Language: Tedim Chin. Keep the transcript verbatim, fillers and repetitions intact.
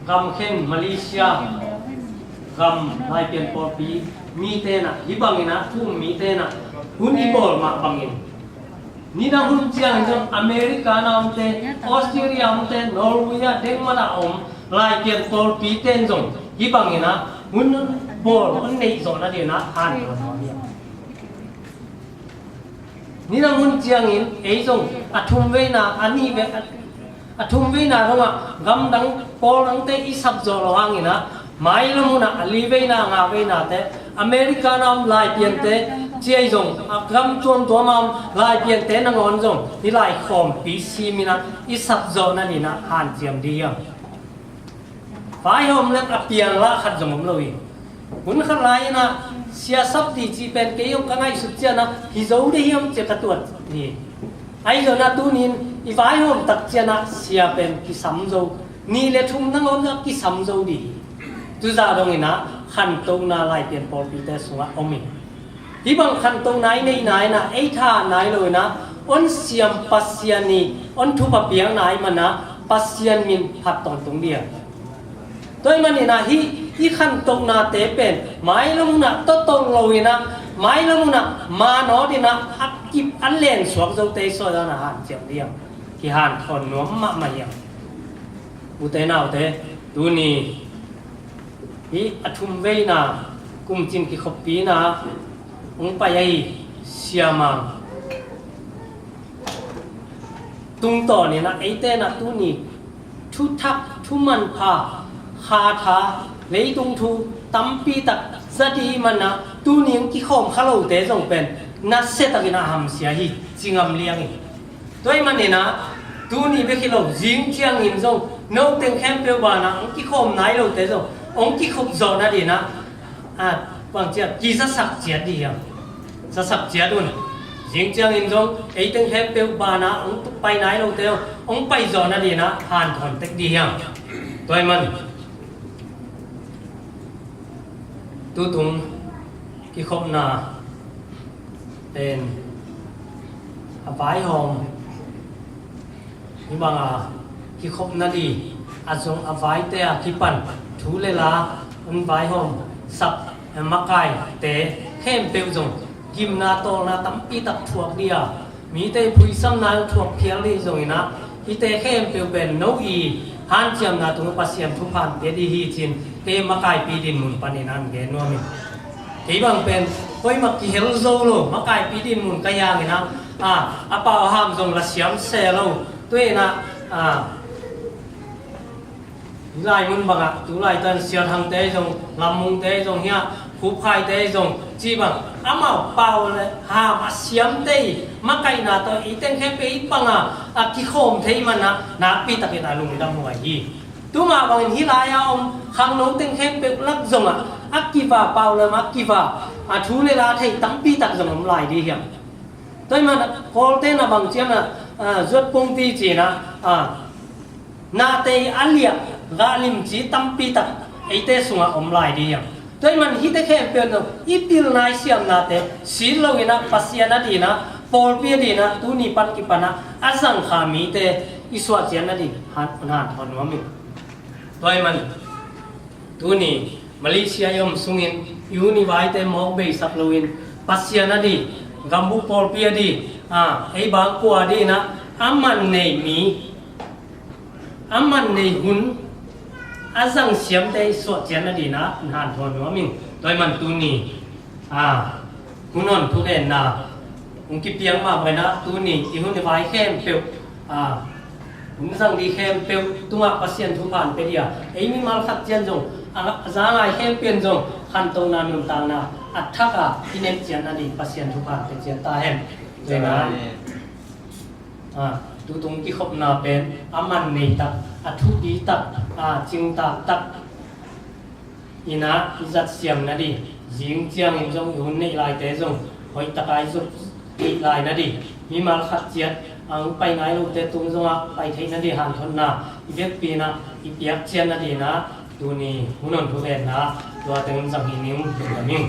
Gam khen Malaysia gam Laipian pawlpi mite na, hih bangin ah thu um mite na hun i bawl mah bangin, nidang hun ciangin zong America na omte, Australia omte, Norway ah, Denmark ah om Laipian pawlpite in zong hih bangin ah hun bawl hun neih zawh nadingin ah han. Nidang hun ciangin ei zong a thum veina, a nih ve, a thum veina zongah gamdang pawl dangte i sap zawh loh hangin ah, mailam hunah a li veina, a nga veinate, America na om Laipiante ciai zong, a gam tuamtuam a om Laipiante nangawn zong hih lai khawmpi simin ah i sap zawh nadingin ah hanciam ding hiam? Vaihawm leng a piang lah khat zong om lo hi. Hun khat lai-in ah sia sap ding cih pen kei zong ka ngaihsut ciangin ah hi zo ding hiam ci-a ka tuat hi. Ahi zongin ah tuni-in i vaihawm tak ciangin ah sia pen kisam zo. Nih le thum nangawn zong kisam zo ding hi. Tuzah dongin ah khantohna Laipian pawlpite sungah om hi. Hih bang khantohna i neihna in ah, ei tha nai lo in ah, hong siam Pasian i hong thupha piakna ahih manin ah Pasian min phat tawntung ding a. Tua ahih manin ah hih i khantohnate pen mailam hunah tawtawh lo in ah, mailam hunah manawt in ah, a kip a lensuak zote i suah dan a hanciam ding a, kihanthawn nuam mahmah hi a. Ute naute, tuni hih a thum veina kumcin kikhoppi-na hong pai ahi Sia Mang tungtawnin ah eite in ah tuni thuthak, thumanpha, khatha, leitung thu tampi tak za ding ahih manin ah tuni hong kikhawm kha lote zong pen nasia takin ah hamsia hi ci ngam liang hi. Tua ahih manin ah tuni bek hi lo, zing ciangin zong no teng khempeuh banah hong kikhawm nai lote zong hong kikhop zawh nadingin ah, a, bang ci a, kizasak ciat ding hiam? Zasak ciat un. Zing ciangin zong ei teng khempeuh banah hong pai nai lote zong hong pai zawh nadingin ah hanthawn tek ding hiam? Tua ahih man tutung kikhopna pen a vaihawm hih banga kikhop nading, a zong a vaite a kipan thu le la hong vaihawm sak makaite khempeuh zong gimna tawlna tampi tak thuak ding a, mite phuisamna thuak phial ding zongin ah, hihte khempeuh pen no i hanciamna tungah Pasian thupha pia ding hi ci-in kei makaipi dinmun panin ah gen nuam hi. Kei bang pen koimah kihel zo lo, makaipi dinmun ka hi hangin ah, a, a pau a ham zong la siam se lo. Tua ahih manin ah, a, hih lai mun bangah tu laitak Sia Thangte zong, Lam Mungte zong, hia Khup Khaite zong cih bang amau pau le ham a siamte i makaihna tawh ei teng khempeuh hih banga a kikhawm thei manin ah nakpi takin a lungdam huai hi. Tua mah bangin hih lai-a om khangno teng khempeuh lak zongah a kiva, pau le ham a kiva, a thu le la thei tampi tak zong om lai ding hiam? Tua ahih manin ah Kawlte in ah bang ci hiam, a, zuat pungti ci-in ah, a, nate a liah gah limci tampi tak eite sungah om lai ding hiam? Tua ahih manin hihte khempeuh in ah i pilna, i siamnate sit loin ah Pasian adingin ah, pawlpi adingin ah tuni pan kipan ah a zangkha mite i suahciat nading han, hanthawn nuam hi. Tua ahih manin tuni Malaysia i om sungin i hun i vaite mawk beisak loin Pasian ading, gambup pawlpi ading, a, ei bang kua adingin ah a man nei mi, a man nei hun, a zang siamte i suahciat nadingin ah hanthawn nuam ing. Tua ahih manin tuni, a, hun hon thugenna hong kipiak mah bangin ah tuni i hun i vai khempeuh, a, hun zang ding khempeuh tungah Pasian thupha pia ding a, ei mimal khat ciat zong, a, a za ngai khempeuh in zong khantohna nuntakna a thak a i neih ciat nading Pasian thupha pia ciat ta hen. Tua ahih manin ah, a, tutung kikhopna pen a man nei tak, a thupi tak, a cingtak tak in ah i zat siam nading, zing ciangin zong i hun neih laite zong hoih takin i zuk neih lai nading, mimal khat ciat a hong pai nai lote tung zongah pai theih nading hanthawnna i vekpi in ah i piak ciat nadingin ah tuni hun hon thugenna tua teng zang hi ning. Lungdam ing.